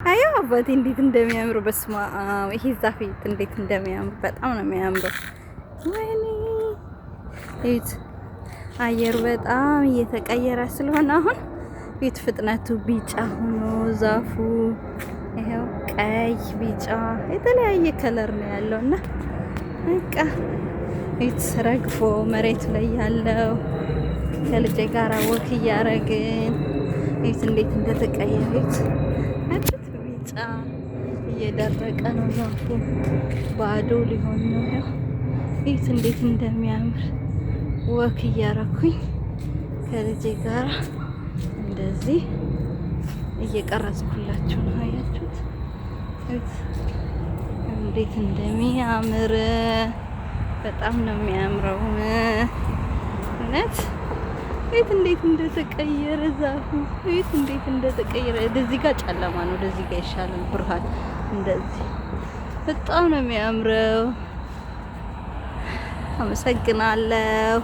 አያ አባቴ እንዴት እንደሚያምሩ በስመ አብ! ይሄ ዛፍ እንዴት እንደሚያምር፣ በጣም ነው የሚያምረው። ወይኔ እዩት፣ አየሩ በጣም እየተቀየረ ስለሆነ አሁን እዩት፣ ፍጥነቱ ቢጫ ሆኖ ዛፉ ይኸው ቀይ፣ ቢጫ የተለያየ color ነው ያለው። እና በቃ እዩት፣ ረግፎ መሬቱ ላይ ያለው፣ ከልጄ ጋር walk እያረግን እዩት እንዴት እንደተቀየረ። እዩት፣ ቢጫ እየደረቀ ነው ዛፉ፣ ባዶ ሊሆን ነው። ይኸው እዩት እንዴት እንደሚያምር። Walk እያረኩኝ ከልጄ ጋር እንደዚህ እየቀረጽኩላችሁ ነው። አያችሁት? እዩት እንዴት እንደሚያምር፣ በጣም ነው የሚያምረው። እውነት እዩት እንዴት እንደተቀየረ ዛፉ፣ እዩት እንዴት እንደተቀየረ። ወደዚህ ጋር ጨለማ ነው፣ ወደዚህ ጋር ይሻላል ብርሃን። እንደዚህ በጣም ነው የሚያምረው። አመሰግናለሁ።